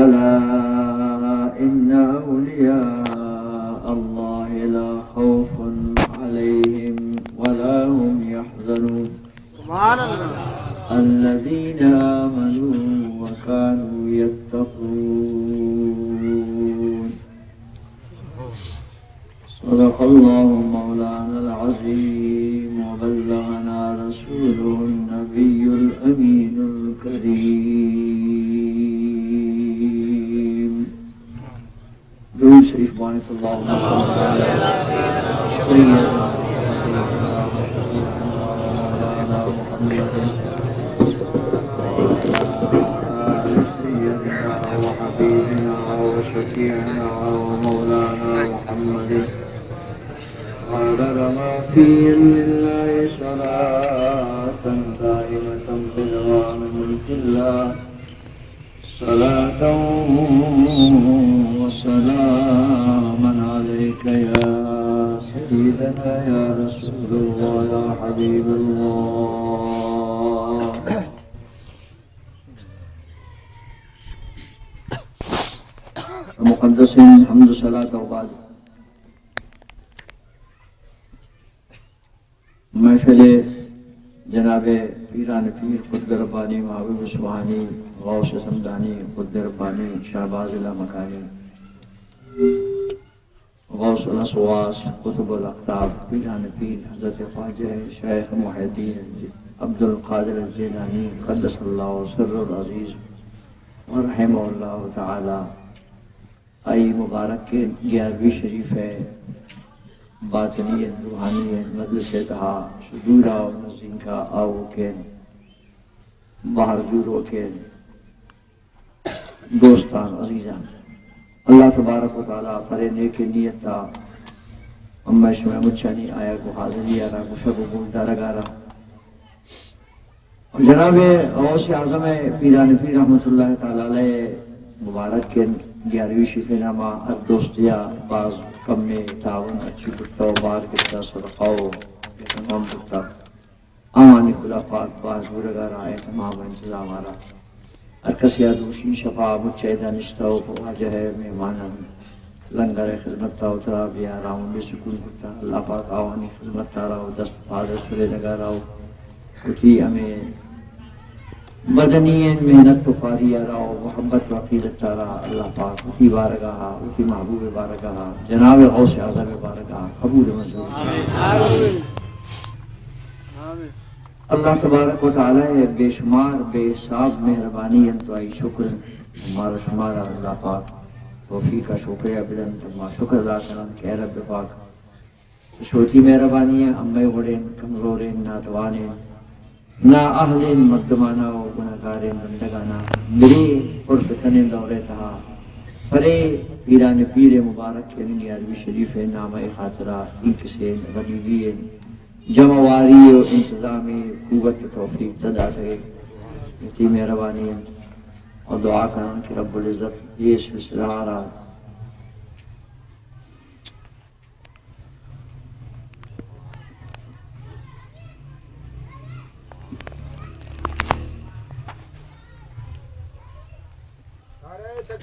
ألا إن أولياء الله لا خوف عليهم ولا هم يحزنون. سبحان الله. الذين آمنوا وكانوا يتقون. صدق الله مولانا العظيم وبلغنا رسوله النبي الأمين الكريم. درود شریف بوانت. اللهم صل على سيدنا محمد وعلى آل سيدنا وحبيبنا وشفيعنا ومولانا محمد عدد ما في علم الله صلاة دائمة بدوام ملك الله. صلاة وسلاما عليك يا سيدنا يا رسول الله يا حبيب الله. مقدس حمد و صلاة و بعد. محفل جناب پیران پیر قطب ربانی، محبوب سبحانی، غوث سمدانی قطب ربانی، شہباز لامکانی، غوث الاصوات، قطب الاقطاب، پیران پیر حضرت خواجہ شیخ محی الدین عبدالقادر الجیلانی قدس اللہ سرہ العزیز و رحمہ اللہ تعالی. آئی مبارک گیارہویں شریف ءِ باطنی ءُ روحانی ءِ مجلس ءِ تہا حضور ءُ نزینک ءُ آؤکیں بہر زوروکیں دوستاں، عزیزاں، اللہ تبارک و تعالی پرے نیکیں نیت ءَ ہمے شمئے مچانی آیگ ءُ حاضری ءَ را گوشگ ءُ گوشدارگ ءَ را جناب غوث اعظم پیران پیر رحمت اللہ تعالی علیہ مبارک گیارہویں شریف ءِ نام ءَ ہر دوستی ءَ باز کمیں تعاون ہرچی بوتہ ءُ بار گپتہ، صدقہ ءُ اہتمام بوتہ، آوانی خدا پاک باز زورگ ءَ را، اہتمام ءُ انتظام ءَ را. ہر کسے ءَ دوشی شپ ءَ مچ ءَ ادا نشتہ ءُ پہ واجہ ءِ مہمانانی لنگر ءِ خدمت ءَ وترا بے آرام ءُ بے سکون کتہ. اللہ پاک آوانی خدمت ءَ را ءُ دست پاد ءِ سرینگ ءَ را ءُ وتی ہمے بدنی ایں محنت ءُ خواری ءَ را ءُ محبت ءُ عقیدت ءَ را اللہ پاک وتی بارگاہ ءَ، وتی محبوب ءِ بارگاہ ءَ، جناب غوث اعظم ءِ بارگاہ ءَ قبول ءُ منظور. آمین. اللہ تبارک و تعالی ءِ بے شمار، بے حساب مہربانی انت ءُ آئی شکر انت. مارا شمارا اللہ پاک توفیق ءُ شکر ءَ بدنت. ما شکر ادا کناں کہ اے رب پاک، تو وتی مہربانی ءَ ہمے وڑیں کمزوریں، ناتوانیں، نااہلیں مردماناں ءُ گناہگاریں بندگاناں برے پر فتنیں دور ءِ تہا پرے پیران پیر مبارک گیارہویں شریف ءِ نام ءِ خاطرا اینکسیں غریبی ءِ جمع واری ءُ انتظامی قوت ءُ توفیق داتگ ئے. وتی مہربانی انت ءُ دعا کناں کہ رب العزت اے سلسلہ ءَ را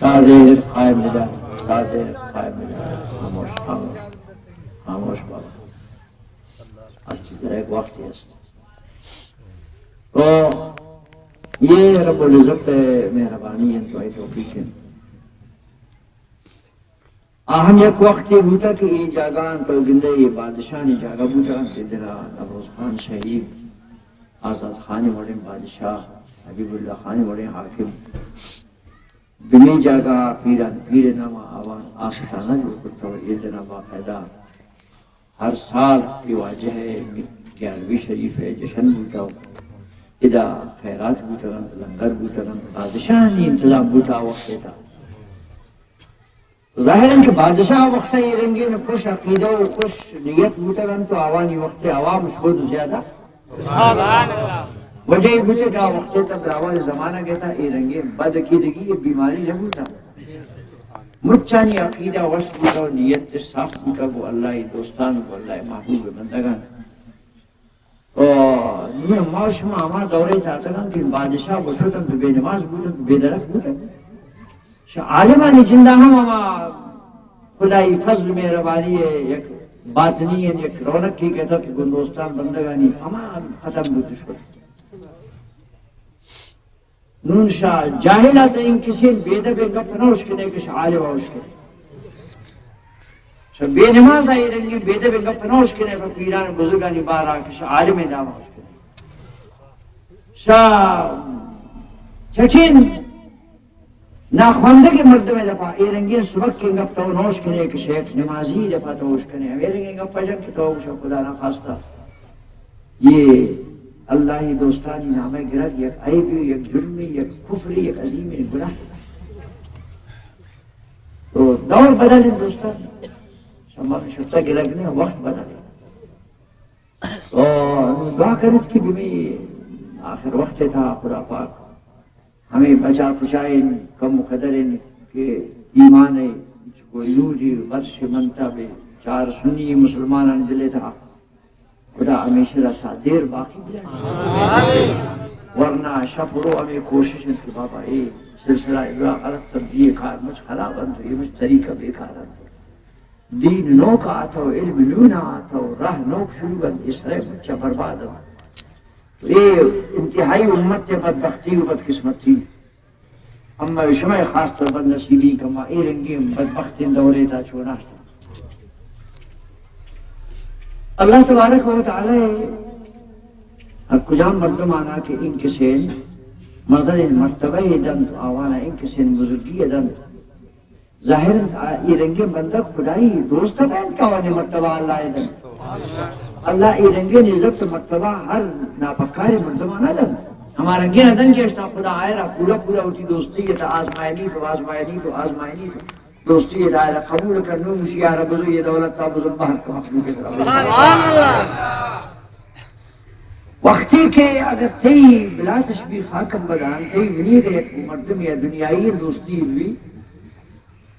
تازہ قائم بدار، تازہ قائم بدار. خاموش، خاموش، خاموش بابا. ہر چیز ءَ را یک وقتے است. تو اے رب العزت ءِ مہربانی انت ءُ آئی توفیق انت. آ ہم یک وقتے بوتہ کہ اے جاگہ انت، تو گندئے اے بادشاہانی جاگہ بوتہ انت، اے درا نوروز خان شہید، آزاد خان وڑیں بادشاہ، حبیب اللہ خان وڑیں حاکم، بنی جاگہ پیران پیر نام آوان آستانہ جوڑ کرتہ ءُ اے درا باقاعدہ ہر سال اے واجہ ءِ گیارہویں شریف ءِ جشن بوتہ ءُ ادا خیرات بوتگ انت، لنگر بوتگ انت، بادشاہانی انتظام بوتہ آ وقت ءِ تہا. ظاہر انت کہ بادشاہ وقت ءَ اے رنگیں خوش عقیدہ ءُ خوش نیت بوتگ انت ءُ آوانی وقت ءَ عوام شود زیادہ. وجہ اے بوتہ کہ آ وقت ءِ تہا براہوئی زمانگ ءِ تہا اے رنگیں بد عقیدگی ءُ بیماری نہ بوتہ. مچانی عقیدہ وش بوتہ ءُ نیت صاف بوتہ، گوں اللہ ءِ دوستان، گوں اللہ ءِ محبوب بندگان. او، نی ما شما ہما دورے تاتگاں کہ بادشاہ گوشتن تو بے نماز بوتن، تو بے درک بوتن. شہ عالمانی جندا ہم ہما خدائی فضل مہربانی ءِ یک باطنی انت، یک رونقے کہ اتت گوں دوستان بندگانی، ہما ختم بوت شت۔ نون شہ جاہل ءَ تہ انکسین بے ادبیں گپ نہ اشکنے کہ شہ عالم ءَ اشکنے۔ شہ بے نماز ءَ اے رنگیں بے ادبیں گپ نہ اشکنے، پہ پیران بزرگانی بارہ ءَ کہ شہ عالمیں دام ءَ اشکنے۔ شہ چٹیں ناخواندگیں مردمے دپا اے رنگیں سبکیں گپ تو نہ اشکنے کہ شہ یک نمازی دپا تو اشکنے۔ ہمے رنگیں گپ اشن کہ تو گوشے خدا نخواستہ یہ اللہ ءِ دوستانی نام ءَ گرگ یک عیبے، یک جرمے، یک کفرے، یک عظیمیں گناہ۔ تو دور بدل انت دوستان، شما شتا گرگ نہ، وقت بدل انت۔ تو دعا کنت کہ بمی آخر وقت ءِ تہا خدا پاک ہمے بچا کشائیں کم و قدریں کہ ایمان ءِ چکو نوری ورش منتا بے چار سنی مسلمانان دل ءِ تہا خدا ہمیشہ را تا دیر باقی بدارے۔ ورنہ شپ رو ہمے کوشش انت کہ بابا اے سلسلہ ءِ دعا غلط تبدیل کار مچ خراب انت، اے مچ طریقہ بیکار انت۔ دین نوک آتو، علم نون آتو، راہ نوک شروع انت، اے سرے مچ برباد انت۔ اے انتہائی امت ءِ بدبختی و بدقسمتی۔ اما شمئے خاص طور بدنصیبی کہ ما اے رنگیں بدبختیں دورے تا چوناہتاں۔ اللہ تبارک و تعالی ہر کجام مردمانا کہ انکسین مزنیں مرتبہ ءَ دنت، آوانا انکسین بزرگی ءَ دنت۔ ظاہر انت، آ، اے رنگیں بندگ خدائی دوست بنت کہ آوانی مرتبہ اللہ ءَ دنت۔ اللہ اے رنگیں عزت و مرتبہ ہر ناپکاریں مردماں نہ دنت۔ ہما رنگیں نہ دنت کہ اشتا خدا آئرا پورا پورا وتی دوستی ءِ تہا آزمائینیت و آزمائینیت و آزمائینیت و دوستی ءِ تہا آئرا قبول کن، نوں گوشی آئرا بزو یہ دولت تا بزو بہر کہ مخلوق ءِ سرا۔ سبحان اللہ۔ وقتی کہ اگر تئی بلا تشبیہ خاکم بدان، تئی منی اگر یک مردم یا دنیائی دوستی بی،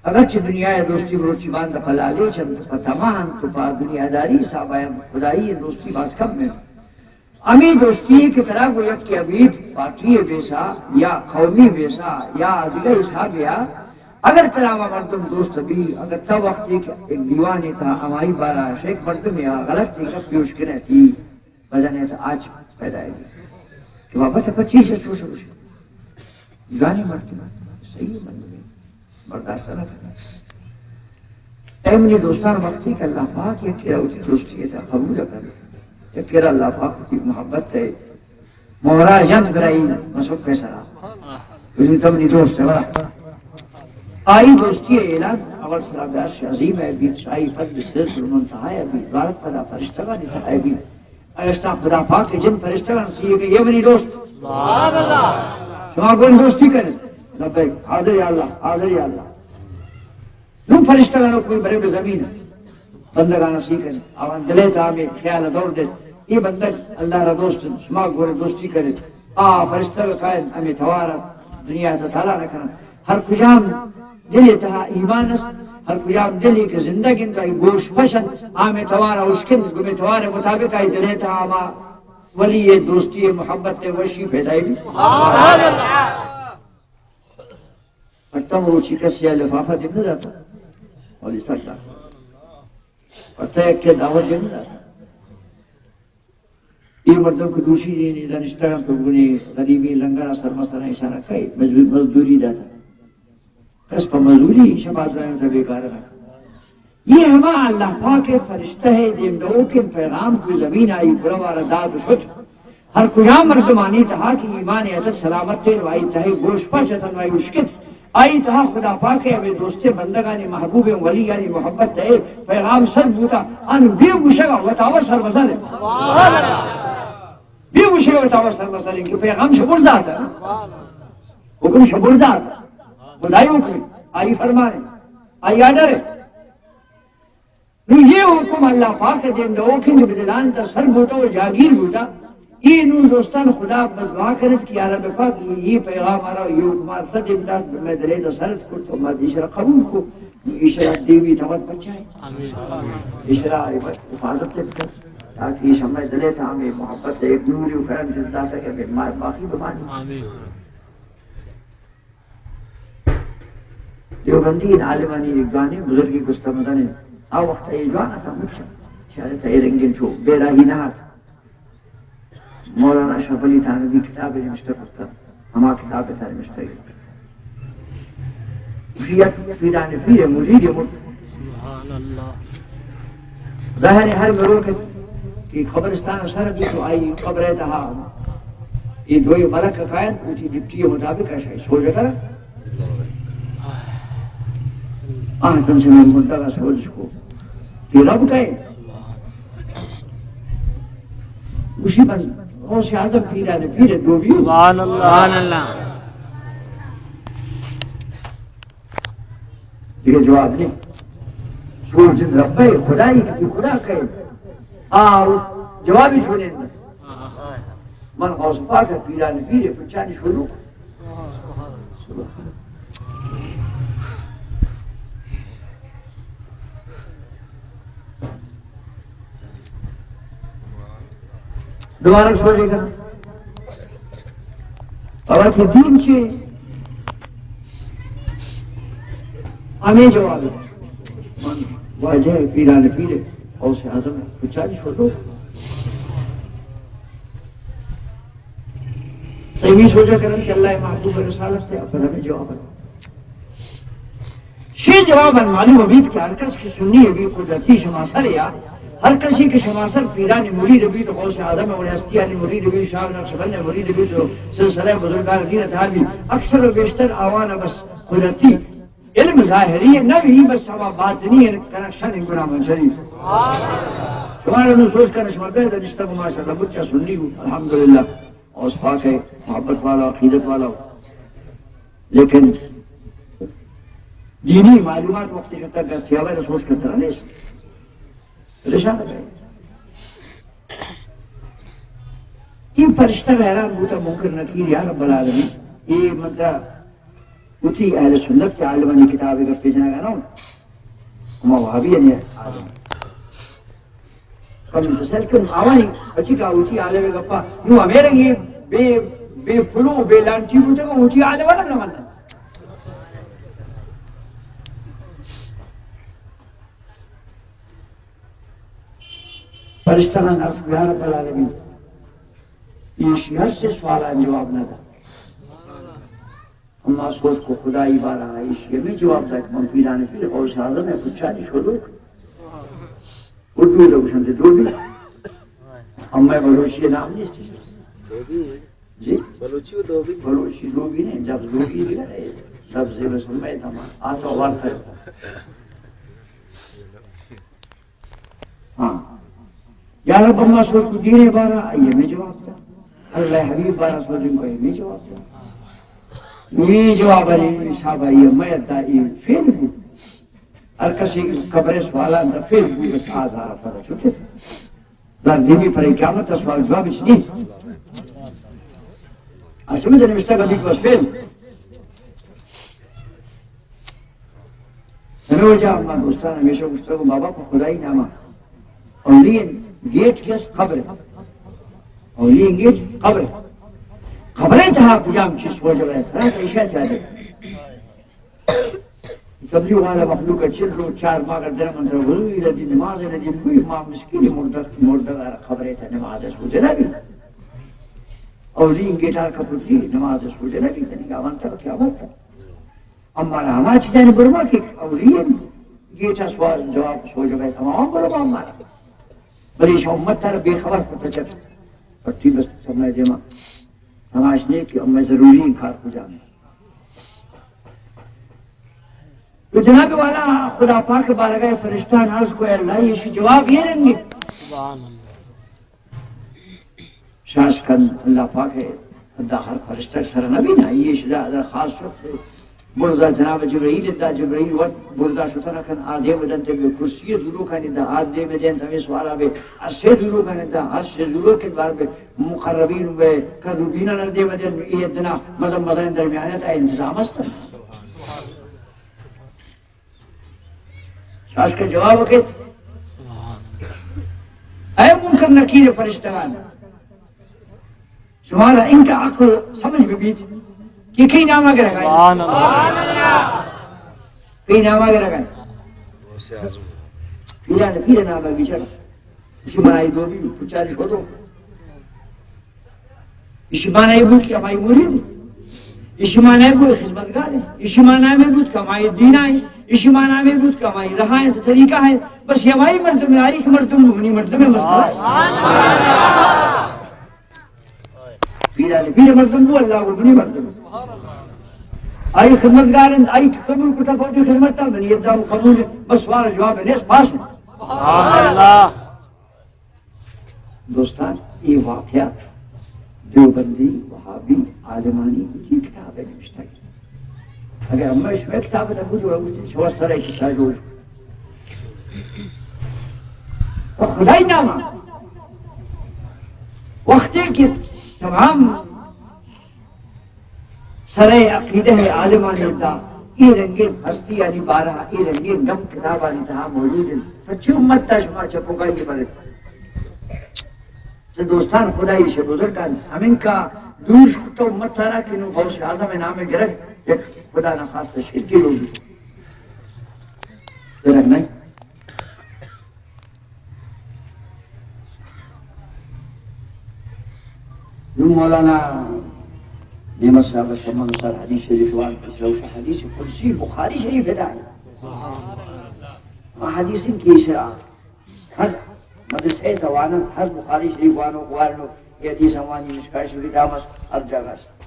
اگرچہ دنیا ءِ دوستی مروچی باندا پہ لالچ انت، پہ طمع انت، پہ دنیاداری حساب ءَ انت، خدائی دوستی باز کم انت۔ ہمے دوستی کہ ترا گوں یکے ءَ بیت، پارٹی ءِ بیسا یا قومی بیسا یا دگہ حسابے ءَ، اگر ترا ہما مردم دوست بی، اگر تو وقتے کہ یک دیوانے تہا ہمائی بارہ ءَ شہ یک مردمے ءَ غلطیں گپے اشکنئے، تئی بدن ءِ تہا آچ پیدا بی کہ بابا تو پچی سے چوش گوشے۔ جوانیں مردمے، صحیح مردمے، برداشت نہ کناں۔ اے منی دوستان، وقتی کہ اللہ پاک یکے را وتی دوستی ءِ تہا قبول کنت، یکے را اللہ پاک وتی محبت ءِ مہرا جنت برائی مسک ءِ سرا، بزو تو منی دوست ئے، واہ۔ آئی دوستی ءِ اعلان اول سرا بہ عرش عظیم ءَ بیت، شاہی پد بہ سدرۃ المنتہی ءَ بیت، بارت پدا فرشتگانی تہا بیت۔ اشتا خدا پاک ءِ جند فرشتگاں سیگ، یہ منی دوست۔ سبحان اللہ۔ شما گوں دوستی کنت؟ لبیک۔ حاضر یا اللہ، حاضر یا اللہ۔ نوں فرشتگاں حکم برے بہ زمین ءَ۔ بندگاں سیگ کنت۔ آوان دل ءِ تہا ہمے خیال ءَ دور دیت، اے بندگ اللہ را دوست انت، شما گوں دوستی کنت۔ آ فرشتگ کائنت ہمے توار ءَ دنیا ءِ تہا تالان کننت۔ ہر کجام دل ءِ تہا ایمان است، ہر کجام دلے کہ زندگ انت، آئی گوش پش انت، آ ہمے توار ءَ اشکنت، گوں ہمے توار ءِ مطابق آئی دل ءِ تہا ہما ولی ءِ دوستی ءِ محبت ءِ وشی پیدا بیت۔ سبحان اللہ۔ پٹم روچی کسی ءَ لفافہ دیم نہ داتا، ولی سر داتا۔ پٹہ یکے دعوت دیم نہ داتا۔ اے مردم کہ دوشی دینی دانشتگاں تو گنی غریبی لنگر ءَ سرمسر ایشانا کئی مزدور-، مزدوری داتا۔ کس پہ مزدوری شپا درائیں تا بیکار نہ۔ یہ ہما اللہ پاک ءِ فرشتہ ءِ دیم دوکیں پیغام کو زمین آئی برا وارا داد و شت۔ ہر کجام مردمانی تہا کہ ایمان اتت سلامت ءَ و آئی تہا گوش پش اتن و آئی اشکت۔ آئی تہا خدا پاک ءِ ہمے دوستیں بندگانی محبوبیں ولیانی محبت ءِ پیغام سر بوتا، ان بے گوشگا وتاوا سر بسر انت۔ بے گوشگا وتاوا سر بسر انت کہ پیغام شبر داتا، حکم شبر داتا، خدائی حکم، آئی فرمان، آئی آرڈر۔ نوں یہ حکم اللہ پاک ءِ دیم دوکیں کہ بدلان تا سر بوتا و جاگیر بوتا۔ اے نوں دوستان خدا بدعا کنت کہ یا رب پاک، یہ، یہ پیغام آرا، یہ حکم آرا دیم دات، میں دلے تا سرت کرت و ما ایشرا قبول کو، ایشرا دیوی تمت بچائے۔ ایشرا حفاظت بکن، تاکہ ایش ہمیں دلے تا ہمیں محبت ایک نوری و کرم جدا سکے، ہمیں مار باقی بمانی۔ دیوبندی عالمانی یک جوانیں بزرگی گوستہ مزنیں۔ آ وقت اے جوان اتاں مچ، شاید اے رنگیں چو بیراہی نہ ات۔ مولانا اشرف علی تھانوی کتابے نبشتہ کرتہ، ہما کتاب ءِ تہا نبشتہ گشتہ۔ گوشی یک پیران پیر مرید مر-، سبحان اللہ۔ ظاہر ہے ہر مروک کہ قبرستان سر بیت تو آئی قبر ءِ تہا اے دوئیں ملک کاینت، وتی ڈپٹی مطابق اشائی سوج کر۔ آہ، تم سے میں مردہ کا سوج کو۔ تیرا بکائے۔ گوشی من غوث اعظم پیران پیر دو بھی۔ سبحان اللہ۔ سبحان اللہ۔ دیگہ جواب نہیں۔ سوچ رب ہے، خدائی کی خدا کہے۔ آ، جوابی چھوڑے۔ من غوث پاک پیران پیر، پچانی شروع۔ دوبارہ سوچے گا۔ اور کہ دین چے؟ ہمیں جواب ہے۔ واجہ پیران پیر، غوث اعظم، پچانی شروع۔ صحیح سوچا کرن کہ اللہ محبوب رسالت سے اپر ہمیں جواب ہے۔ شی جواب معلوم بیت کہ ہر کس کہ سنی بی قدرتی شما سر یا، ہر کسی کہ شما سر پیرانی مرید بیت، غوث اعظم اور ہستیانی مرید بیت، شاہ نقشبند مرید بیت، تو سلسلہ بزرگان دین تہا بی، اکثر و بیشتر آوان بس قدرتی علم ظاہری نہ بی، بس ہما باطنی کنکشن گناہ من شریف۔ شما نو سوچ کن، شما بہت نشتہ، ماشاءاللہ، بچہ سنی ہو، الحمدللہ۔ غوث پاک ہے، محبت والا، عقیدت والا۔ لیکن دینی معلومات وقت شتا گس یا بر سوچ کرتا نہیں۔ پریشان ہے۔ این فرشتہ حیران بوتا، منکر نکیر، یا رب العالمین، یہ منترا وتی اہل سنت کے عالمانی کتاب گپ جنگا نہ، ہما وہابی نے عالم۔ کم تسل کن آوانی بچی کا اوچی عالم گپا، نو ہمیں رنگی بے، بے پلو، بے لانچی بوتے کو اوچی عالم نہ مانتا۔ فرشتگان عرض کو، یا رب العالمین، ایشی ہر سے سوالان جواب نہ دا۔ اما سوچ کو خدائی بارا، ایشی ہمیں جواب دا کہ من پیران پیر غوث اعظم ہے، پچانی شروع۔ اردو لوگ شنتے دو بھی۔ اما بلوچی نام نہیں اس چیز۔ جی؟ بلوچی و دو بھی۔ بلوچی دو بھی نہیں، جب دو بھی بھی ہے، جب زیب سمے تمام۔ آتا وارتا۔ ہاں۔ یا رب، اما سوچ کو دینے بارا، آئیے میں جواب دا۔ اللہ حبیب بارا سوچ کو، آئیے میں جواب دا۔ یہ جواب علی صاحب آئیے، میں دا یہ فیل بو۔ ہر کسی قبر سوالان دا فیل بو، بس آدھارا پر چھوٹے۔ در دیمی پر قیامت سوال جواب اچ نہیں۔ اصل میں نوشتہ کا بھی بس فیل۔ ہمیں وجہ ما دوستان ہمیشہ گوشتگ، بابا پہ خدائی ناما۔ اولی گیٹ کس قبر۔ اولی گیٹ قبر۔ قبر تہا کجام چیز ہو جائے، سرا ایشا چاہتے۔ تبلیغ والا مخلوق چل رو چار ماہ در من تر وضو ندی، نماز ندی، کوئی ما مسکین مردہ، مردہ قبر تہا نماز سوچ نبی۔ اولی گیٹار کپتی نماز سوچ نبی، تنی گاوان تک قیامت۔ اما ہما چیزانی برما کہ اولی گیٹا سوال جواب سوچ بے تمام برما ہمارا۔ بلے شما امت تر بے خبر کرتا چک۔ پٹی بس سمجھ دیما۔ ہماش نے کہ اما ضروری انکار کو جانے۔ تو جناب والا خدا پاک بارگاہ فرشتہ ناز کو، اے اللہ، یہ جواب یہ رنگی۔ سبحان اللہ۔ شاش کن اللہ پاک ہے، دا ہر فرشتہ سر نبی نا، یہ شدا در خاص شخص ہے۔ برزا جناب جبرائیل، دا جبرائیل وقت برزا شتن کن، آ دیم دنت بے کرسی دورو کن، دا آ دیم دنت ہمیں سوارا بے، عرش دورو کن، دا عرش دورو کن بار بے مقربین بے کروبین دیم دنت، یہ دنا مزن مزن درمیانیت انتظام است۔ شاش کہ جواب کت۔ اے منکر نکیر فرشتگان، شمارا انکہ عقل سمجھ ببیت کہ کئی نام اگر ہے۔ سبحان اللہ۔ کئی نام آگے رکھا ہے؟ پیران پیر نام آگے چڑھا۔ اسی معنی دو بھی پچاری شو دو۔ اسی معنی بود کہ ہمائی مرید، اسی معنی بود خدمتگار ہے، اسی معنی میں بود کہ ہمائی دین ہے، اسی معنی میں بود کہ ہمائی رہا ہے تو طریقہ ہے۔ بس یہ ہمائی مردم ہے، آئی کہ مردم منی مردم ہے، مردم ہے۔ پیران پیر مردم بو، اللہ گو منی مردم۔ آئی خدمتگار انت، آئی قبول کتا پوتی خدمت تا، منی ادعا قبول ہے۔ بس سوال جواب ہے، نیس پاس ہے۔ سبحان اللہ۔ دوستان، یہ واقعہ دیوبندی، وہابی، عالمانی، یہ کتاب ہے نوشتہ۔ اگر ہمیں شما کتاب نہ بود، وہ شما سر ہے کسا جو۔ خدائی نام وقتی کہ تمام سرئے عقیدہ عالمانی دا اے رنگیں ہستیانی بارہ، اے رنگیں گپ کتابانی تہا موجود انت۔ سچی امت تا شما چپ و گائی برے۔ تو دوستان، خدای شہ بزرگان ہمینکا دوش کت امت تارا کہ نو غوث اعظم نام گرگ یک خدا نخواست شرکی لوگ درگ نہیں۔ نوں مولانا نعمت صاحب شما نوں سر حدیث شریف وان، حدیث قدسی بخاری شریف ہے۔ ما حدیث کی شرح ہر مدرسہ توانن، ہر بخاری شریف وانو، وانو، یہ حدیث وانی، مشکا شریف دامس، ہر جگہ سے۔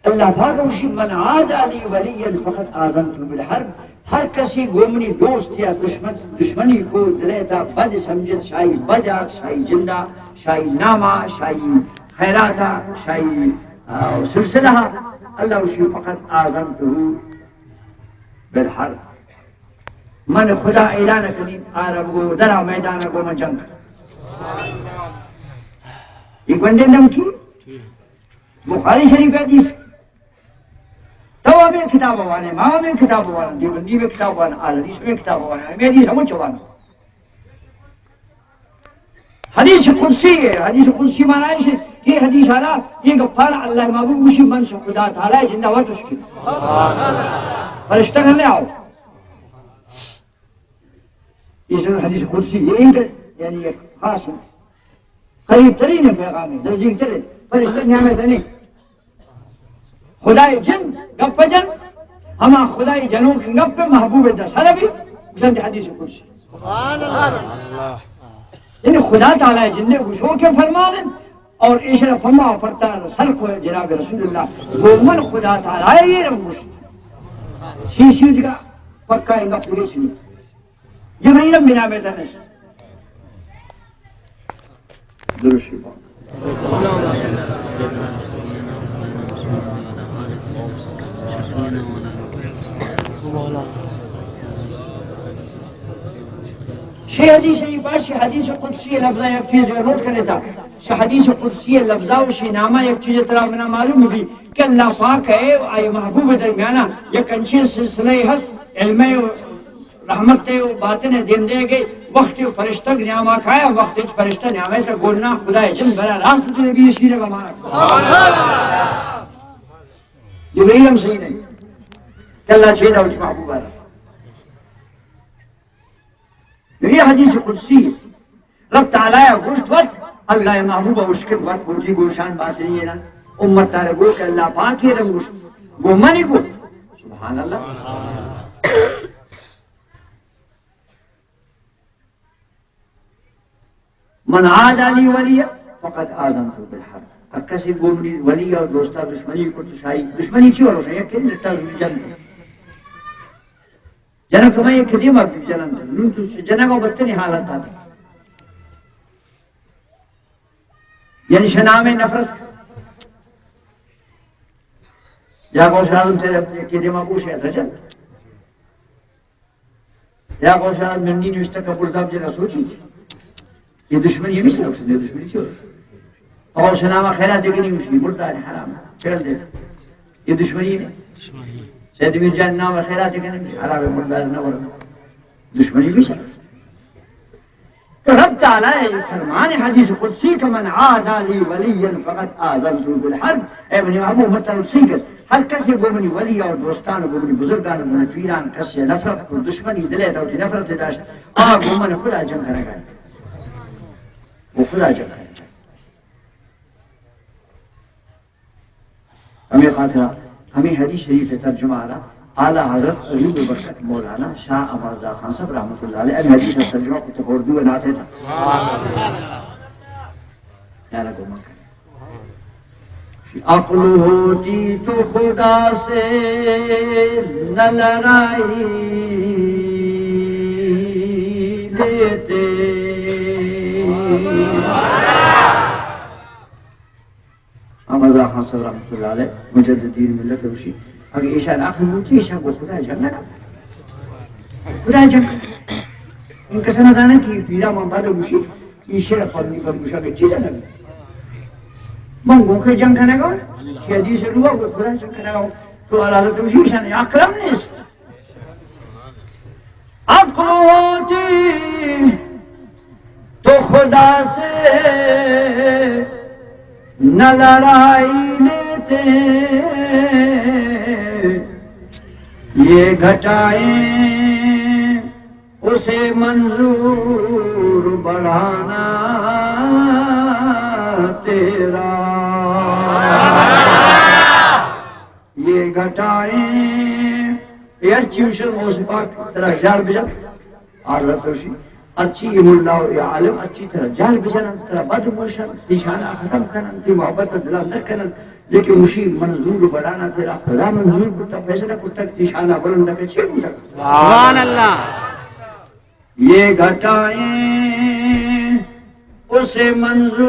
اللہ پاک گوشی، من عادی لی ولیا فقد آذنته بالحرب، ہر کسی گو منی دوست یا دشمن، دشمنی کو، دلیتا بد سمجھت، شاہی بد آت، شاہی جندا، شاہی ناما، شاہی خیراتا، شاہی، آ، سلسلہ، اللہ گوشی فقد آذنته بالحرب۔ من خدا اعلان کنی، عرب گو درا میدان گو من جنگ۔ یہ گنڈے نم کی؟ بخاری شریف حدیث۔ تو ہمیں کتاب وانے، ما ہمیں کتاب وانے، دیوبندی میں کتاب وانے، اہل حدیث میں کتاب وانے، ہمیں حدیث ہم چوانا۔ حدیث قدسی ہے، حدیث قدسی معنی ہے کہ حدیث آنا، یہ گپانا اللہ محبوب اسی من سے خدا تعالی زندہ وت اس کی۔ فرشتہ کرنے آؤ۔ اس میں حدیث قدسی یہ ہے، یعنی ایک خاص قریب ترین پیغام ہے، نزدیک ترین۔ فرشتہ نیامے نہیں۔ خدای جن گپ جن، ہما خدای جنوک گپ محبوب دست حربی، جند حدیث قدسی۔ یعنی خدا تعالی جن نے گوشو کے فرمان اور ایشرا فما پرتا سر کو جناب رسول اللہ، وہ من خدا تعالی یہ رنگ گوشت۔ سی سی جگہ پکا انگا پولیس نہیں۔ جبرائیل ہم بنا میں زنست۔ درست شریف۔ شی حدیث شریف، شی حدیث قدسی لفظ یک چیز نوٹ کرے تا۔ شی حدیث قدسی لفظ و شی نامہ یک چیز ترا منا معلوم بھی کہ اللہ پاک ہے، آئی محبوب درمیانا یک انچیں سلسلہ ہست، علم رحمت و باطن دیم دے گئے، وقت فرشتہ نیاما کایا، وقت فرشتہ نیامے تا گونا خدا جن برا راست تو نبی شیر کا مانا۔ جبرائیل ہم صحیح نہیں۔ کہ اللہ چھے دا اچ محبوب آ۔ یہ حدیث قدسی ہے۔ رب تعالی گوشت وت، اللہ محبوب اشکت وت، بوجی گوشان باطنی ہے نا۔ امت تارے گو کہ اللہ پاک یہ رنگ گوشت۔ گو منی گو۔ سبحان اللہ۔ من عادی لی ولیا فقد آذنته بالحرب۔ ہر کسی گو منی ولی اور دوستا دشمنی کو تو شاہی۔ دشمنی چی ولو شاہی؟ کہ لٹا جنت۔ جنگ تو میں یک دیما بھی جنن، نوں تو جنگ و بدترین حالت آتی۔ یعنی شنام نفرت۔ یا غوث اعظم تیرے یک دیما گوش ہے تو جنت۔ یا غوث اعظم ننی نوشتہ کا برداب جگہ سوچی تھی۔ یہ دشمنی ہمیں سے ہو سکتی ہے، دشمنی کیوں؟ اور سلام خیرات دیکھنی مشکل، مردار حرام، چل دیتے۔ یہ دشمنی نہیں۔ سید میر جان نام خیرات دیکھنی مشکل، حرام مردار نہ ورنہ۔ دشمنی بھی سر۔ تو رب تعالیٰ ءِ فرمان، حدیث قدسی کہ من عادی لی ولیا فقد آذنته بالحرب۔ اے منی محبوب، مطلب سی کہ ہر کسے گوں منی ولی اور دوستان، گوں منی بزرگان، گوں منی پیران کسے نفرت کو، دشمنی دلے تو نفرت داشت، آ گوں من خدا جنگ کنگا، وہ خدا جنگ کنگا۔ ہمے خاطرا ہمے حدیث شریف ءِ ترجمہ ءَ را اعلیٰ حضرت ایوب برکت مولانا شاہ احمد رضا خان صاحب رحمت اللہ علیہ ہمے حدیث ءِ ترجمہ کت، اردو ءَ ناتے تھا۔ یارا گمان کر۔ عقل ہوتی تو خدا سے نہ لڑائی لیتے۔ احمد رضا خان صاحب رحمت اللہ علیہ، مجددین ملت، گوشی، اگہ ایشان عقل بوتی، ایشان گو خدا جنگ نہ، خدا جنگ۔ ان کسا نہ دانا کہ پیرا من بعد گوشی، این شعر پر نی پر گوشا کہ چیز نہ۔ من گو کہ جنگ کنگا، کہ حدیث روا گو خدا جنگ کنگا، تو حالات گوشی، ایشان عقل ہم نیست۔ عقل ہوتی تو خدا سے نہ لڑائی لیتے، یہ گھٹائیں اسے منظور بڑھانا تیرا۔ یہ گھٹائیں، اے ہرچی گوشن غوث پاک ترا جال بجن، آ رتوشی، ہرچی یہ ملا و یہ عالم ہرچی ترا جال بجن، ترا بد گوشن، تی شان ختم کنن، تی محبت دلا نہ کنن، لیکن مشی منظور بڑھانا تیرا خدا منظور بوتا، فیصلہ کرتا کہ تی شان بلند کہ چی بوتا۔ سبحان اللہ۔ یہ گھٹائیں اسے منظور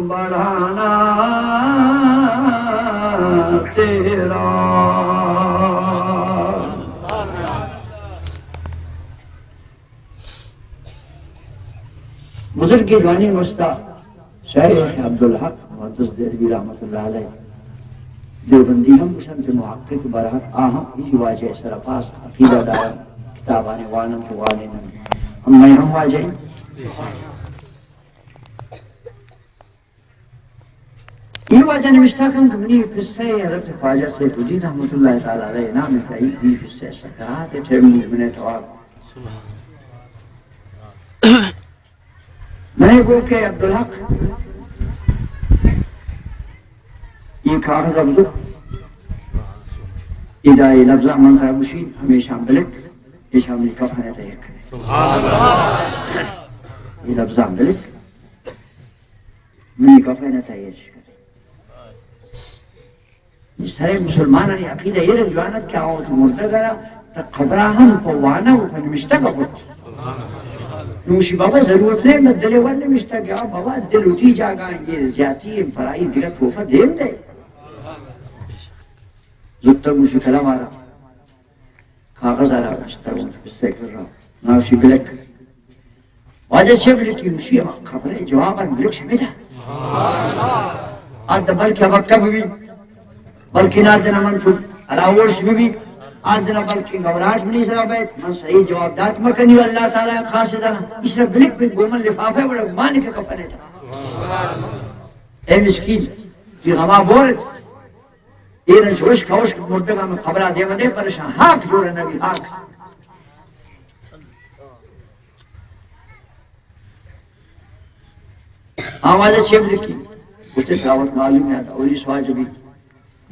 بڑھانا تیرا۔ بزرگ جوانی مستا شیخ عبدالحق محدث دہلوی رحمت اللہ علیہ، دیوبندی ہم گوشنت، محقق برحق، آ ہم ای واجہ سرپاس عقیدہ دارن، کتابانی وانن تو وانینن، ہم میں ہم واجہ ہیں۔ ای واجہ نوشتہ کن کہ منی قصہ حضرت خواجہ سیف الدین رحمت اللہ تعالی علیہ نام تئی، ای قصہ سکرات ٹائم من تواب۔ میں گو کہ عبدالحق، یہ کاغذ ابزو، ادا یہ لفظہ من ترا گوشی، ہمیشہ بلک، ایشاں منی کفن تیار کنے۔ یہ لفظہ بلک، منی کفن تیار کنے۔ سرے مسلمانانی عقیدہ اے رنگ جوان ات کہ آ وتی مردگ ءَ را تا قبرا ہم پہ وانگ و پہ نمشتگ ءَ کت۔ نوشی بابا ضرورت نہیں، من دل ور نمشتگ، آ بابا دل وتی جاگہ، یہ زیاتی ہیں، پرائی دگہ توفہ دیم دے۔ زتگ گوشی کلام آرا۔ کاغذ آرا گشتہ، اون قصہ کر رہا۔ ناشی بلک۔ واجہ چے بلکی؟ مشی ہما خبرے جواب آن بلک شمیدا۔ آج بلکہ وقت بھی، بلکہ نار دن من چود الاورش بھی، آج دن بلکہ گوراش منی سرا بیت، من صحیح جواب دات مکنی، اللہ تعالی خاص دن، اس نے بلک بن گومن لفافہ بڑا مان کے کپنے تھا۔ اے مسکین، یہ غما بورت، اے رنج ہشک ہشک مردگاں من قبرا دیما دے، پرشان ہاک جوڑ نبی، ہاک۔ آواز چے بلکی؟ گوشتے تراوت معلوم ہے، اولی سواج بھی،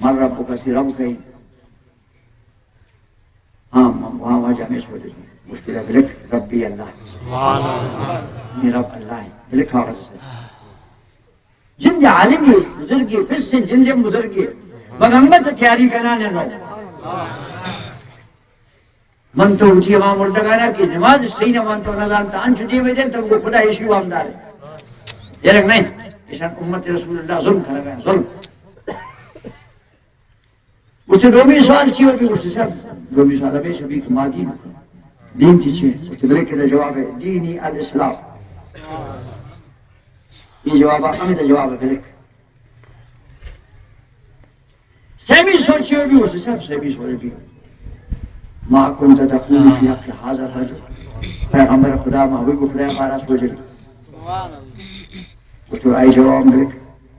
من ربک، تی رب کئی؟ ہاں، من وہاں واجہ ہمیش بولی۔ گوشتے بلک، ربی اللہ۔ سبحان اللہ۔ میرا اللہ ہے۔ بلک آواز سے۔ جند عالمی بزرگی، پس جند بزرگی، مگنگت تیاری کنان نو۔ من تو اٹھی ہما مردگانا کہ نماز صحیح نہ، من تو نہ زانتا، انچو دیمے دے، تم کو خدا ایشی وامدار ہے۔ یہ رنگ نہیں، ایشان امت رسول اللہ ظلم کر گئے، ظلم۔ گوشتے دومی سوال چی ہو بھی؟ گوشتے صاحب، دومی سوال ہمیش بھی کہ ما دین، دین چی چی؟ گوشتے بلے کہ جواب ہے، دینی الاسلام۔ یہ جواب ہے، ہمیں جواب ہے بلے۔ سیمی سوچی ہو بھی، گوشتے صاحب، سیمی سوچی بھی۔ ما كنت تقول في حق هذا الرجل۔ پیغمبر خدا، محبوب خدا پارا سوچ۔ تو آئی جواب ملک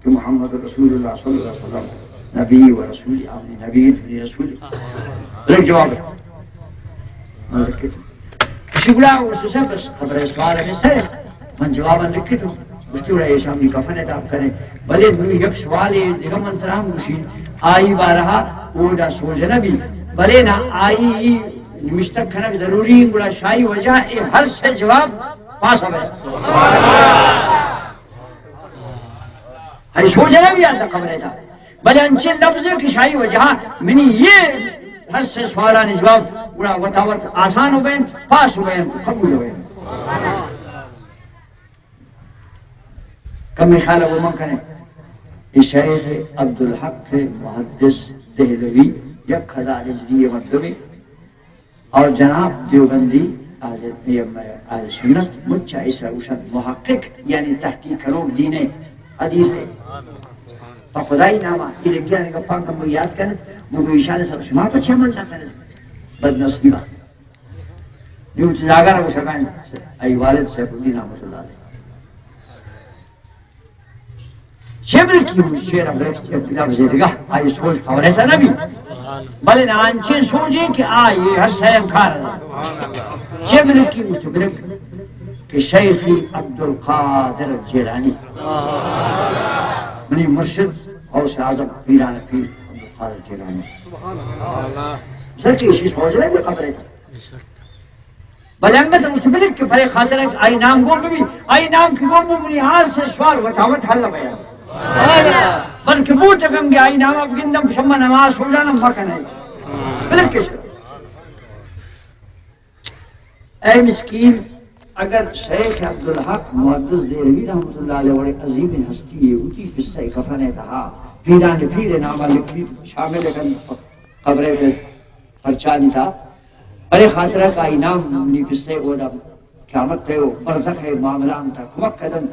کہ محمد رسول اللہ صلی اللہ علیہ وسلم نبی و رسول، آمنی نبی، دنی رسول۔ ملک جواب۔ من لکھت۔ کسی گڑا اس سے بس خبر سوال میں سے من جواب لکھت۔ اس کی گڑا ایشانی کفن داب کرے۔ بلے نو یک سوال دیگہ من ترام گوشین، آئی بارہا او دا سوچ نبی۔ بلے نا آئی نمشتہ کنگ ضروری، گڑا شاہی وجہ اے ہر سے جواب پاس ہوئے۔ ہئی سوچ نہ بیان تا خبرے تا۔ بلے انچیں لفظے کہ شاہی وجہ منی یہ ہر سے سوالانی جواب گڑا وتاوت آسان ہو بینت، پاس ہو بینت، قبول ہو بینت۔ کمی خیال وہ من کنے، یہ شیخ عبدالحق محدث دہلوی یک ہزار ہجری مردمی اور جناب دیوبندی اہل، اہل سنت، مچ ءَ ایسا گوشنت محقق، یعنی تحقیق کنوک دین ءِ، حدیث ءِ۔ پہ خدائی نام ءَ اے لگیانی گپاں کمو یات کن، مگو ایشان سب شما پہ چہ عمل نہ کن، بد نصیبا۔ نیو چہ جاگہ را گوشگا انت، آئی والد سیف الدین رحمت اللہ علیہ۔ چبرکی شعر ءَ بلکہ لفظے دگہ آئی سوچ خبرے تا نبی، بلے نانچیں سوچے کہ آئی ہر سیم کار ہے۔ چبرکی مشتبرک کہ شیخی عبدالقادر جیلانی، منی مرشد غوث اعظم پیران پیر عبدالقادر جیلانی۔ سر کہ اسی سوچ رہے خبرے تا۔ بلے انگت اوشت بلک کہ پرے خاطر آئی نام گون ببی، آئی نام کہ گون ببی، منی ہر سے سوال وتاوت حل بیان۔ بلکہ بوت گنگے آئی نام اب گندم شما نماز ہو جانا مکنه۔ بلک کش۔ اے مسکین، اگر شیخ عبدالحق محدث دہلوی رحمت اللہ علیہ وڑے عظیم ہستی ہے، اسی قصہ کفن ہے تہا، پیران پیر نام لکھی شامل کن قبرے پہ پرچانی تا، بلے خاطرہ کا انعام منی پسے اودا قیامت پہ او برزخ معاملہ انت کمک کدن۔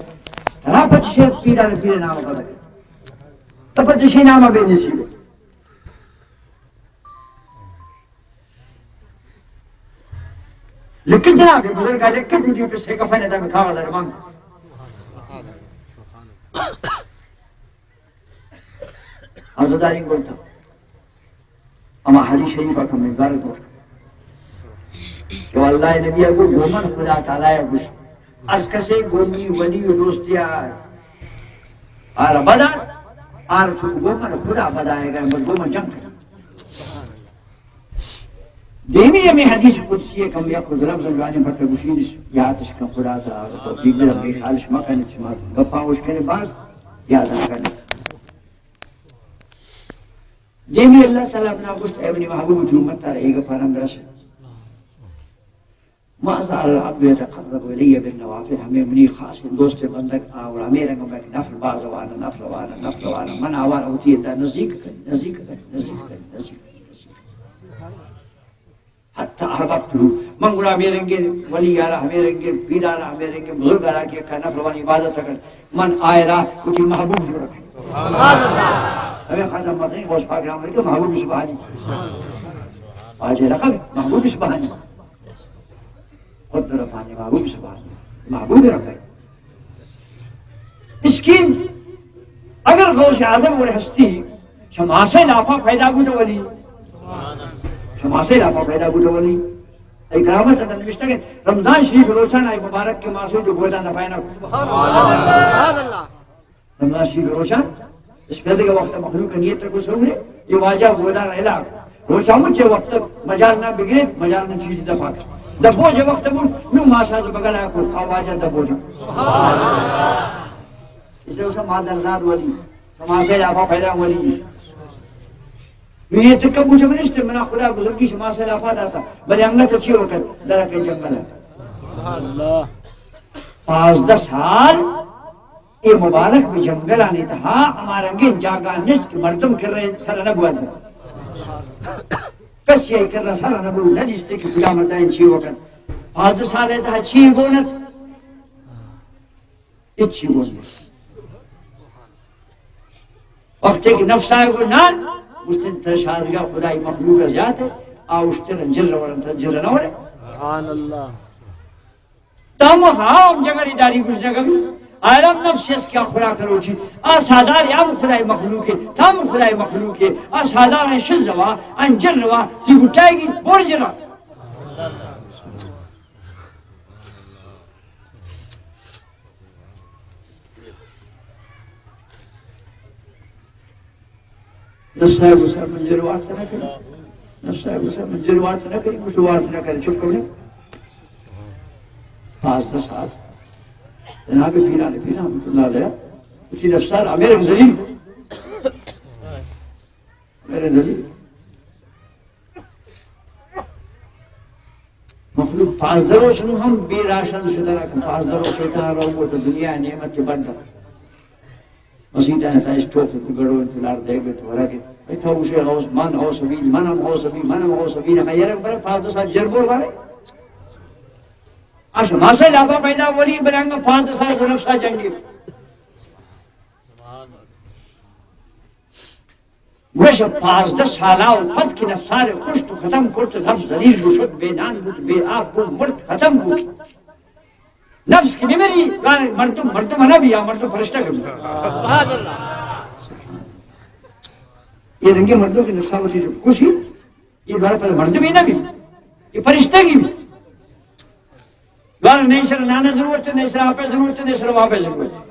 ترا پچشے پیران پیر نام بدل، تو پچشی نام بے نصیب۔ لیکن جناب بزرگ، لیکن تجھے پسے کفن دا کاغذ ارمان۔ عزاداری گوتا۔ اما حدیث شریف ءَ کمیں گار گوشت کہ اللہ ءِ نبی ءَ گو گومن خدا تعالی ءَ گوشت، ہر کسے گومی ولی و دوستی ءَ آر بدات، آر چون گومن خدا بدائے گا، بس گومن جنگ کریں۔ دیمی ہمیں حدیث قدسی ہے، کم یک دو لفظ جوانی پتہ گوشی، یادش کن خدا تعالی توفیق دے، بے خیالش مکن، شما گپا ہوش کرے باز یاد نہ کرے۔ دیمی اللہ تعالی اپنا گوشت، اے منی محبوب، تو امت تارا اے گپانا برس۔ ما زال العبد يتقرب إلي بالنوافل، ہمیں منی خاص دوست بندگ آ اور ہمیں رنگ میں نفل باز وانا، نفل وانا، نفل وانا، من آوار ہوتی ہے نزدیک کن، نزدیک کن، نزدیک کن، نزدیک کن، نزدیک کن۔ حتی احببته، من گڑا ہمے رنگیں ولی یارا، ہمے رنگیں پیرارا، ہمے رنگیں بزرگارا کہ کنا پروانی عبادت کن، من آئرا وتی محبوب جوڑ کن۔ ہمیں خاطر مزنی غوث پاک رحمت اللہ محبوب سبحانی۔ واجہ لقب محبوب سبحانی۔ خود رفانی محبوب سبحانی۔ محبوب رب ہے۔ مسکین، اگر غوث اعظم وڑ ہستی، چہ ماسے لاپا پیدا بوت ولی۔ چہ ماسے لاپا پیدا بوت ولی۔ اے کرامت اندر نوشتہ کہ رمضان شریف روچان آئی مبارک کے ماسے جو گودا نہ پائنا۔ سبحان اللہ۔ رمضان شریف روچان، اس پہ دیگه وقت مخلوق نیت کو سورے، یہ واجہ گودا رہلا۔ روچا مچے وقت مجال نہ بگریت، مجال نہ چیز دفع کر۔ دبو جے وقت بول، نو ماسا جو بگلا کو، آ واجہ دبو جو۔ سبحان اللہ۔ اسے اسے مادر زاد ولی، شما سے لاپا پیدا ولی۔ نو یہ تک بوجھ منشت، منا خدا بزرگی شما سے لاپا داتا۔ بلے انگت اچھی وقت، درک جنگل ہے۔ سبحان اللہ۔ پانزدہ سال اے مبارک بہ جنگلانی تہا ہما رنگیں جاگہ نشت کہ مردم کرے سر نہ بوت۔ کسی ء کرا سر نہ بوت، نہ دیستے کہ کجا مردہ انچی وقت۔ پانزدہ سال ء تہا چی گونت؟ ہچی گون نیست۔ وقتی کہ نفس آئے گو نان، مستن تر شادگاہ خدای مخلوق زیادہ، آ اشتر جر ورن تر جر نہ ورن۔ سبحان اللہ۔ تم ہم جگری داری گوش نہ کبھی۔ عالم نفس است کہ آ خوراک روچی۔ آ سادار ہم خدای مخلوق ہے، تم خدای مخلوق ہے۔ آ سادار ہیں شز روا، انجر روا، تی گٹائے گی، برج روا۔ نفسا گوشا من جر وارت نہ کنی۔ نفسا گوشا من جر وارت نہ کنی، گوشت وارت نہ کنی، چپ کنی۔ پانزدہ سال۔ جناب پیران پیر رحمت اللہ علیہ، اسی نفسا را میرے ذلیل۔ میرے ذلیل۔ مخلوق پانزدہ روچ نوں ہم بے راشن شتگ کہ پانزدہ روچ ءِ تہا رو تو دنیا ءِ نعمت ءِ بڈ۔ مسیت ءِ تہا اسٹوپ ءَ گڑو انت، لار دیگ ءَ ورگ ءَ۔ اے تو گوشے غوث، من غوث بین، من ہم غوث بین، من ہم غوث بین۔ اے یار برے پانزدہ سال جر بور بارے۔ اش ماسے لاپا پیدا ولی برنگ پانزدہ سال گو نفسا جنگی۔ گوش پانزدہ سالا و پد کہ نفسارے کشت و ختم کرت، نفس ذلیل بو، شد بے نان بوت، بے آپ بو، مرت، ختم بوت۔ نفس کہ بمری، گانے مردم، مردم نہ بیا، مردم فرشتہ کہ بیا۔ یہ رنگے مردم کہ نفسا وتی جو کشی، یہ دوارہ پدا مردمے نہ بی، یہ فرشتگی بی۔ دوارہ نئے سر نانا ضرورت ہے، نئے سر آپے ضرورت ہے، نئے سر واپے ضرورت ہے۔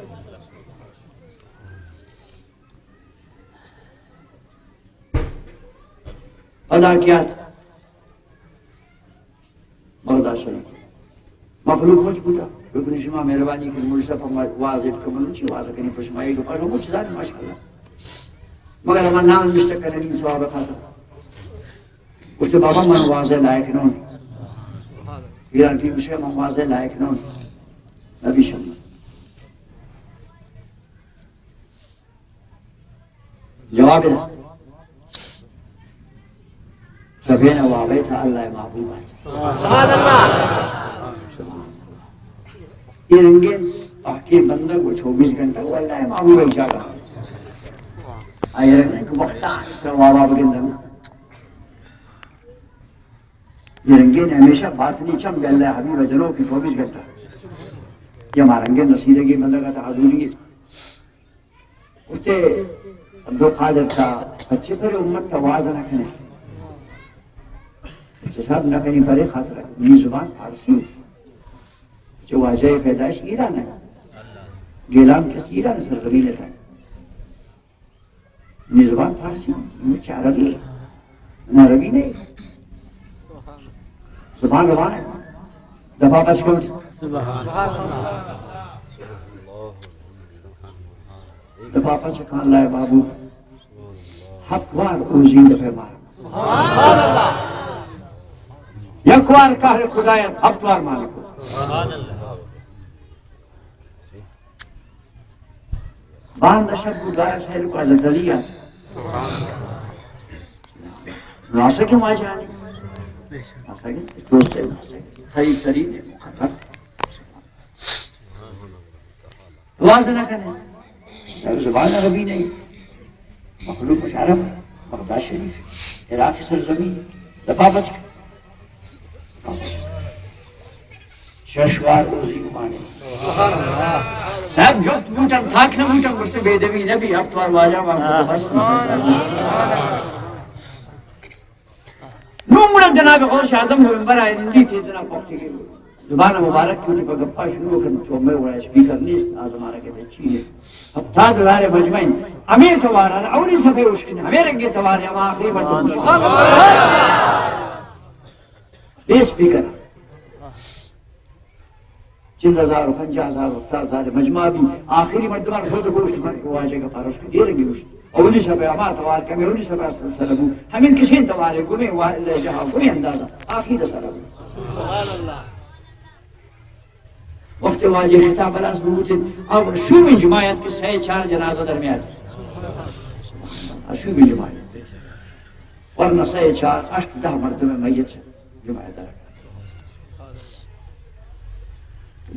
پدا کیا تھا؟ بغداد شریف۔ مخلوق مچ بوتا۔ بکنی شما مہربانی کہ مولوی صاحب ہم واضح کمن چی واضح کنی پشمائی کو پڑھو مچ دار ماشاءاللہ۔ مگر ہمارا نام نشتہ کننی ثواب خاطر۔ گوشت بابا من واضح لائق نون۔ ایران کی گوشے من واضح لائق نون۔ نبی شما جواب دے۔ سفین وابے تھا اللہ محبوب۔ سبحان اللہ۔ یہ رنگے پاکیں بندہ کو چوبیس گھنٹہ وہ اللہ محبوب ایک جاگہ۔ آئے رنگے کہ وقت آ، اس کا وابا بگندن۔ یہ رنگے نے ہمیشہ باطنی چم کہ اللہ حبیب جنو کی چوبیس گھنٹہ۔ یہ ہمارا رنگے نصیرے کی بندہ کا تحضوری ہے۔ گوشتے عبدالقادر تا پچے پر امت تا واز نہ کنے۔ پچے صاحب نہ کنی پرے خاطر منی زبان فارسی۔ جو واجہ پیدائش ایران ہے۔ گیلان کس ایران سرزمین ہے۔ منی زبان فارسی، مچ عربی، من عربی نہیں۔ زبان روان ہے۔ دفعہ پس کن۔ دفعہ پس کن لائے بابو۔ ہفت وار اوزی دفعہ مار۔ یک وار قہر خدایت، ہفت وار مالک۔ باند شب و دار سیل کو از دلی آت۔ ناسک واجہ علی۔ ناسک دوست ہے، ناسک قریب ترین ہے، مقرب۔ واز نہ کنے۔ زبان عربی نہیں۔ مخلوق مشارف، بغداد شریف، عراق سرزمین، دفعہ پس کن۔ شش وار روزی گمانے۔ صاحب جفت بوتن، تاک نہ بوتن، گوشت بے دبی نبی، ہفت وار واجہ وار بس۔ نوں گڑا جناب غوث اعظم ممبر آئے نندی تھے تنا پختی کے۔ زبان مبارک کیوں کہ گپا شروع کن، چو میں وڑا اسپیکر نیست، آ زمانہ کے چی ہے۔ ہفتاد ہزار مجمع ہیں۔ ہمیں توار ہے، اولی صفحے اشکن، ہمیں رنگے توار ہے، ہم آخری مردم اشکن۔ بے اسپیکر۔ چل ہزار، پنجاہ ہزار، ہفتاد ہزار مجمع بھی آخری مردمان خود گوشت من کو واجہ کا پارس کو دیر گی گوشت۔ اولی صفحے ہما توار کمی، اولی صفحے سر بو۔ ہمیں کسی توار ہے، گمے وا-، لہجہ ہا، گمے اندازہ۔ آخری دسا رہا۔ وقت واجہ خطاب بلاس بوت، اور شومی جماعت کے سہ چار جنازہ درمیان۔ شومی جماعت۔ ورنہ سہ چار، ہشت، دہ مردم میت سے جماعت در۔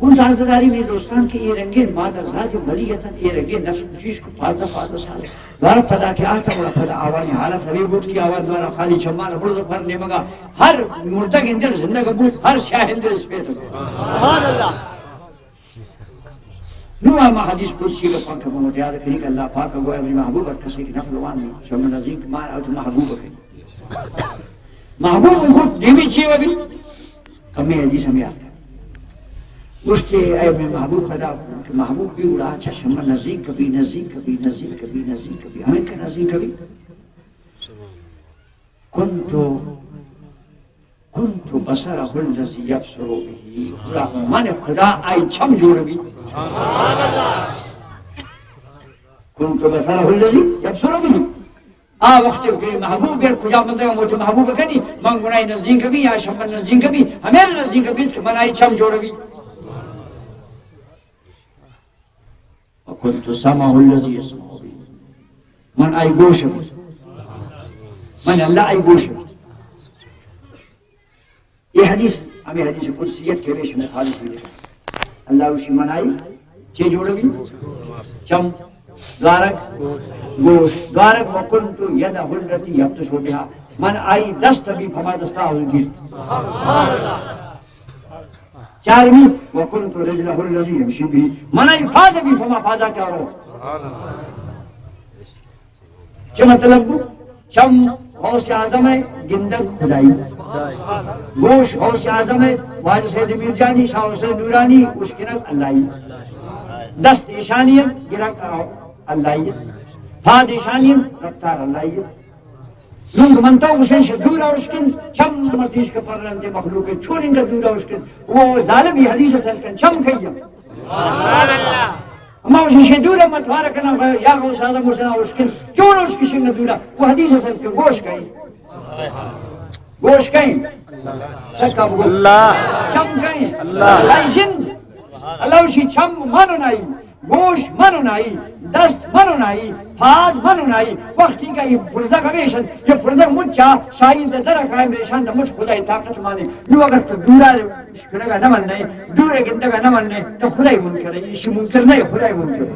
گوں زانزداری میں دوستان کہ اے رنگیں مادر زاد ولی اتن، اے رنگیں نفس کشیش کو پانزدہ، پانزدہ سال۔ دوارہ پدا کہ آتا گڑا پدا آوانی حالت ہمیں بوت کہ آوان دوارہ خالی چمان برز پر نیمگا ہر مردگ اندر زندگ بوت، ہر سیاہ اندر اسپیت۔ سبحان اللہ۔ نوں ما حدیث قدسی گپاں کہ ما یاد کنیں کہ اللہ پاک گویا منی محبوب ہر کسے کہ نفل وان، شما نزدیک ما ات محبوب کنی۔ محبوب کو دیمی چی وبی؟ کمی حدیث ہمیں آتا۔ گوشتے اے میں محبوب پیدا کہ محبوب بھی اڑا چا شما نزدیک کبھی، نزدیک کبھی، نزدیک کبھی، نزدیک کبھی، ہمیں کہ نزدیک کبھی۔ کنت کنت بصره الذی یبصر به، گڑا من خدا آئی چم جوڑ بی۔ کنت بصره الذی یبصر به۔ آ وقت کہ محبوب بیر کجا بندگا موت محبوب کنی، من گناہی نزدیک بی یا شمن نزدیک بی، ہمیں نزدیک بی کہ من آئی چم جوڑ بی۔ وکنت سمعه الذی یسمع به، من آئی گوش بی، من اللہ آئی گوش بی۔ یہ حدیث، ہمیں حدیث قدسیت کے ریش میں خالص ہے۔ اللہ اسی من آئی چے جوڑ بی؟ چم، دوارگ، گوش، دوارگ۔ وکنت یده التی یبطش بها، من آئی دست بی پما دستا گیرت۔ چارمی، وکنت رجله الذی یمشی به، من آئی پاد بی پما پادا کارو۔ چہ مطلب بو؟ چم غوث اعظم ہے، گندگ خدائی۔ گوش غوث اعظم ہے، واجہ سید میرجانی، شاہ حسین نورانی، اشکنگ اللہی۔ دست ایشانی ہے، گرگ اللہی۔ پاد ایشانی ہے، رفتار اللہی۔ نوں من تو گوشیں شہ دور اوشکن، چم متیش کہ پرنتے مخلوق چون انگا دور اوشکن۔ وہ ظالم یہ حدیث سر کن، چم کھئیم۔ اما اوشی شہ دور متوار کنا، یا غوث اعظم حسین اوشکن، چون اوشکشن دورا، وہ حدیث سر کن، گوش کھئیں۔ گوش کھئیں۔ سکا بگو۔ اللہ۔ چم کھئیں۔ اللہ۔ اللہ جند۔ اللہ اوشی چم من نائی۔ گوش من و نائی، دست من و نائی، پاد من و نائی۔ وقتی کہ یہ پرزگ ہمیشن، یہ پرزگ مچا شاہین در در قائم ریشان در مچ خدای طاقت مانے۔ نو اگر تو دورا اشکنگا نہ من نہیں، دور گندگا نہ من نہیں، تو خدای منکر ہے، ایشی منکر نہیں، خدای منکر ہے۔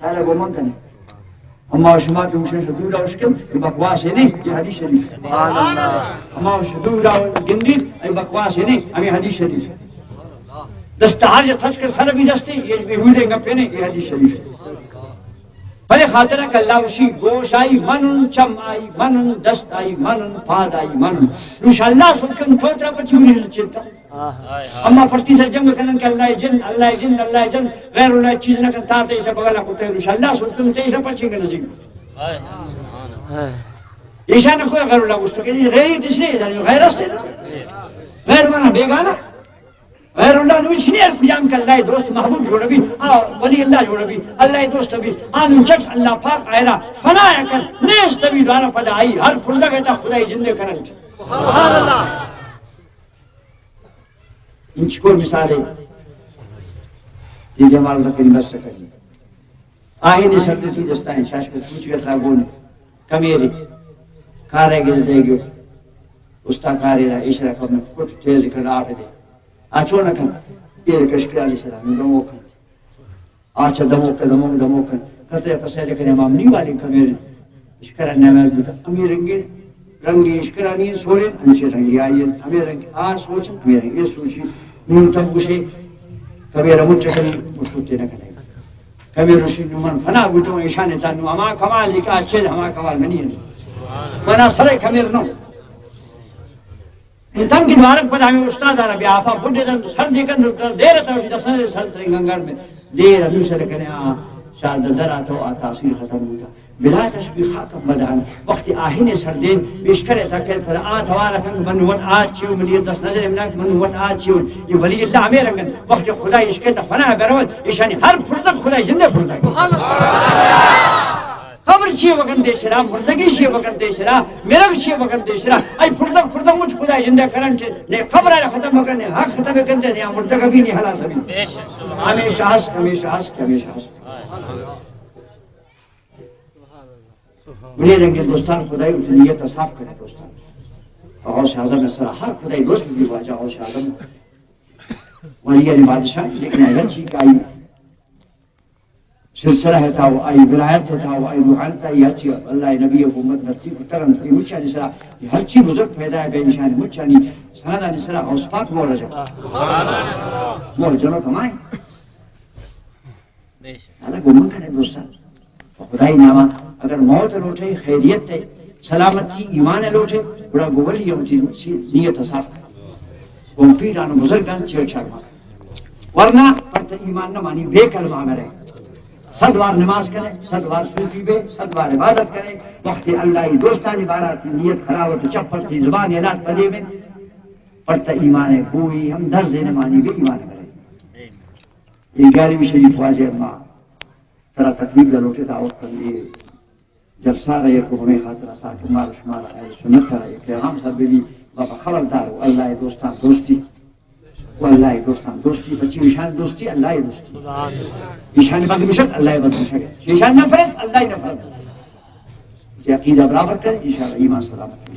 خیال ہے، وہ من کنے۔ اما شما کہ گوشن شہ دور اوشکن، یہ بکواس ہے نہیں، یہ حدیث شریف۔ سبحان اللہ۔ اما شہ دور گندید، یہ بکواس ہے نہیں، ہمیں حدیث شریف۔ دست ہر جا تھس کر سر بھی دستی، یہ بیہودے گپے نہیں، یہ حدیث شریف۔ بلے خاطر کہ اللہ اسی گوش آئی منن، چم آئی منن، دست آئی منن، پاد آئی منن۔ نوش اللہ سوچ کن تو ترا پچی گری چنتا۔ اما پرتی سر جنگ کنن کہ اللہ جن، اللہ جن، اللہ جن، غیر اللہ چیز نہ کن، تا تے سے بغلا کو تے، انشاءاللہ سوچ کن تے سے پچی گری نزیک۔ ایشان کوئی غیر اللہ گوشت کہ غیر کس نے، غیر است۔ غیر مانا بیگانہ۔ غیر اللہ نوش نے، ہر کجام کہ اللہ دوست محبوب جوڑ بی، آ ولی اللہ جوڑ بی، اللہ دوست بی، آن چٹ اللہ پاک آئرا فنا کن، نیست بی دوانا پدا آئی، ہر پرزگ تا خدای جندے کرنٹ۔ سبحان اللہ۔ انچکو مثالے دیگہ مال رکن بس سکتی۔ آہن سردتی دستائیں شاش کو پوچھ گتا گون کمیری کارے گل دے گیو۔ استا کارے را اشرا کم کت تیز کر آپ دے۔ آ چون کن؟ ایر کشکرانی سرا دمو کن۔ آ چہ دموک دموک دموک کن۔ کتے پسے دکنے امام نی والی کمیر اشکر نماز بوتا۔ امیر رنگی رنگی اشکرانی سورین، انچے رنگی آئی، امیر رنگ آ سوچ، امیر رنگی سوچی۔ نون تب گوشے، کمیر مچ کنی، مشکوتے نہ کنے۔ کمیر رشی نو من فنا بوتو، ایشان تا نو ہما کمال کا چل ہما کمال منی ہے۔ منا سر کمیر نو۔ انسان کی دوارک پدا ہمیں استاد آرا بیا آپا بڈے دن سر دے کن دیر سا اسی دس سر ترین گنگر میں دیر ہمیں سر کنے آ شاید در آتو آ تاثیر ختم ہوتا۔ بلا تشبیہ خاکم بدان وقت آہن سر دین پیش کرے تا کہ پر آ توارا کن من وقت آج چیو ملی دس نظر املاک من وقت آج چیو۔ یہ ولی اللہ ہمیں رنگن وقت خدا عشق تا فنا برون ایشانی ہر فرصت خدا زندہ فرصت۔ قبر چی وگندے شرا، مردگی چی وگندے شرا، مرگ چی وگندے شرا۔ ای پرزگ، پرزگ مچ خدا زندہ کرن چے، نے قبر آرا ختم کرنے، حق ختم کرنے، نے مردگ بھی نہیں خلاص بھی۔ ہمیشہ ہست، ہمیشہ ہست، ہمیشہ ہست۔ بلے رنگ دوستان، خدای اسی نیت صاف کرے دوستان۔ غوث اعظم سرا ہر خدای دوست بھی واجہ غوث اعظم۔ ولی علی بادشاہ، لیکن اگر چی کائی سلسلہ ءِ تہا و آئی ولایت ءِ تہا و آئی روحانیت ءِ تہا، ہرچی اللہ ءِ نبی ءِ امت نتی کتگ انت، اے مچانی سرا، اے ہرچی بزرگ پیدا بہ، ایشانی مچانی سندانی سرا غوث پاک مہر جنت۔ مہر جنت ہمائیں۔ حالا گمان کنے دوستان، خدائی ناما اگر موت لوٹے، خیریت ءِ، سلامتی، ایمان لوٹے، گڑا گولی ہم چیز نیت صاف کن۔ گوں پیران و بزرگان چیر چار ماں۔ ورنہ پر تہ ایمان نہ مانی، بے کلمہ مرے۔ صد وار نماز کنے، صد وار صوفی بے، صد وار عبادت کنے، وقتی اللہ ءِ دوستانی بارا تئی نیت خراب و چپر تئی زبان ءِ لات پدے بے، پر تہ ایمان بوئی ہم دز نہ مانی، بے ایمان مرے۔ اے جانب شریف واجہ، ما ترا تکلیف دہ لوٹے، دعوت کن، اے جلسہ را یک ہمے خاطر ءَ تاکہ مارا شمارا اہل سنت ءَ را یک پیغام سر بہ بی، بابا خبردار و اللہ ءِ دوستان دوستی، و اللہ ءِ دوستان دوستی، بچی ایشان دوستی، اللہ ءِ دوستی۔ ایشان بند گوشت، اللہ ءِ بند گوشت۔ ایشان نفرت، اللہ ءِ نفرت۔ جی عقیدہ برابر کرے، انشاءاللہ ایمان سلامت۔